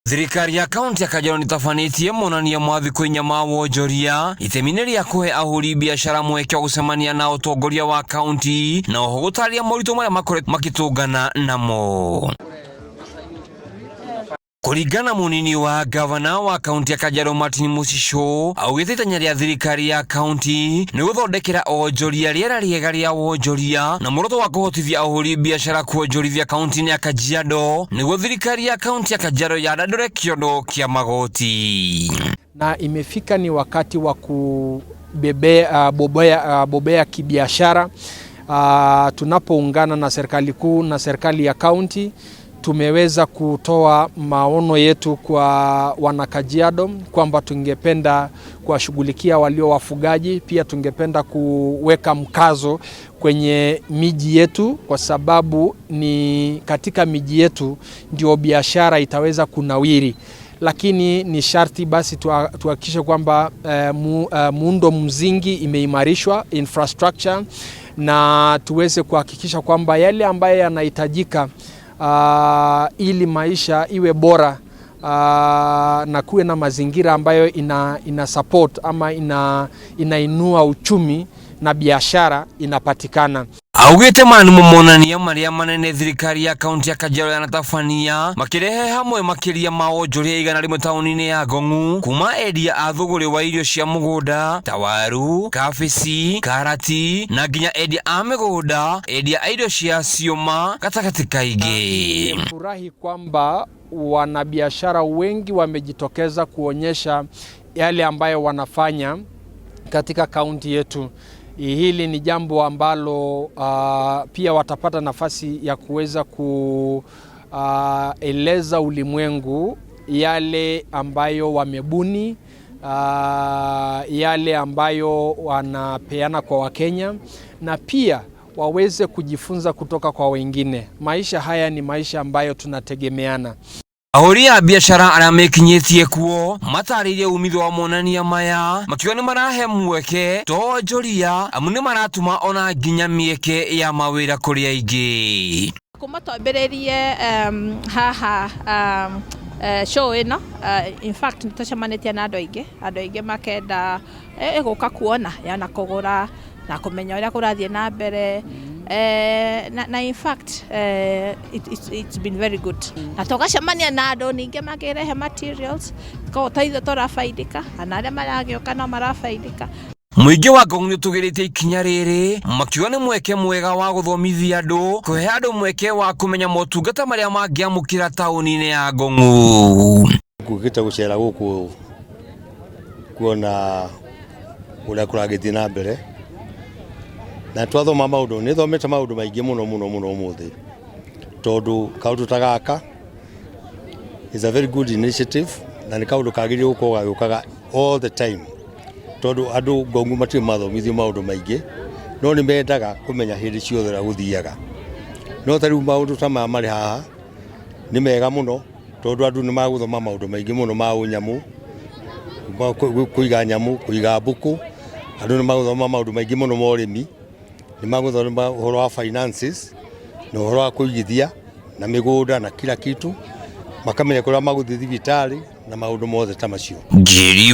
Thirikari ya kaunti ya Kajiado nĩtabanĩtie monania ma thikũ 4 ma wonjoria itemi-inĩ rĩa kũhe ahũri biacara mweke wa gũcemania na ũtongoria wa kaunti na oho gũtarĩria moritũ marĩa makoretwo makĩtũngana namo. Kũringana mũnini wa gavana wa kaunti ya Kajiado Martin Mũcicio, augĩte itanya rĩa thirikari ya kaunti nĩ gũthondekera onjoria rĩera rĩega rĩa wonjoria na muoroto wa kũhotithia ahũri biacara kuonjorithia kaunti-inĩ ya Kajiado nĩguo thirikari ya kaunti ya Kajiado yandandũre kĩondo kĩa magoti. Na imefika ni wakati wa kubebea, bobea, bobea kibiashara. Tunapoungana na serikali kuu na serikali ya kaunti, tumeweza kutoa maono yetu kwa Wanakajiado kwamba tungependa kuwashughulikia walio wafugaji, pia tungependa kuweka mkazo kwenye miji yetu, kwa sababu ni katika miji yetu ndio biashara itaweza kunawiri, lakini ni sharti basi tuhakikishe kwamba muundo msingi imeimarishwa, infrastructure, na tuweze kuhakikisha kwamba yale ambayo yanahitajika ili maisha iwe bora na kuwe na mazingira ambayo ina support ama inainua uchumi na biashara inapatikana. Augĩte maya nĩmo monania marĩa manene thirikari ya kaunti ya Kajiado yanatabania, makĩrehe hamwe makĩria ma wonjoria 100 taũni-inĩ ya Ngong'u, kuma endia a thũgũrĩ wa irio cia mũgũnda ta waru, kabici, karati na nginya endia a mĩgũnda, endia a irio cia ciũma gatagatĩ kaingĩ. Furahi kwamba wanabiashara wengi wamejitokeza kuonyesha yale ambayo wanafanya katika kaunti yetu. Hili ni jambo ambalo pia watapata nafasi ya kuweza kueleza ulimwengu yale ambayo wamebuni, yale ambayo wanapeana kwa Wakenya na pia waweze kujifunza kutoka kwa wengine. Maisha haya ni maisha ambayo tunategemeana. Ahũri a biacara arĩa mekinyĩtie kuo matarĩirie umithio wa monania maya, makiuga nĩ marahe mweke to onjoria, amu nĩ maratũma ona nginya mĩeke ya mawĩra kũrĩ aingĩ. Kuma twambĩrĩrie haha show ĩno, in fact nĩ tũcemanĩtie na andũ aingĩ, andũ aingĩ makenda gũka kuona na kũgũra na kũmenya ũrĩa kũrathiĩ na mbere, na in fact it's been very good, na tũgacemania na andũ ningĩ makĩrehe materials, koguo ta ithuĩ tũrabaidika kana arĩa maragĩũka no marabaidika. Mũingĩ wa Ngong nĩũtũgĩrĩtie ikinya rĩrĩ, makiuga nĩ mweke mwega wa gũthomithia andũ, kũhe andũ mweke wa kũmenya motungata marĩa mangĩamũkĩra taũni-inĩ ya Ngong'u. Ngũkĩte gũcera gũkũ kuona ũrĩa kũragĩthiĩ na mbere, na twathoma maũndũ, nĩ thomete maũndũ maingĩ mũno mũno mũno ũmũthĩ, tondũ kaũndũ ta gaka is a very good initiative na nĩ kaũndũ kagĩrĩire gũkorwo gagĩũkaga all the time, tondũ andũ Ngong'u matirĩ mathomithio maũndũ maingĩ, no nĩ mendaga kũmenya hĩndĩ ciothe ũrĩa gũthiaga. No ta rĩu maũndũ ta maya marĩ haha nĩ mega mũno, tondũ andũ nĩ magũthoma maũndũ maingĩ mũno ma ũnyamũ, kũiga nyamũ, kũiga mbũkũ. Andũ nĩ magũthoma maũndũ maingĩ mũno ma ũrĩmi, nĩ magũthoma ũhoro wa finances na ũhoro wa kũigithia na mĩgũnda na kila kitu, makamenya kũrĩa magũthiĩ thibitarĩ na maũndũ mothe ta macio. Ngiri.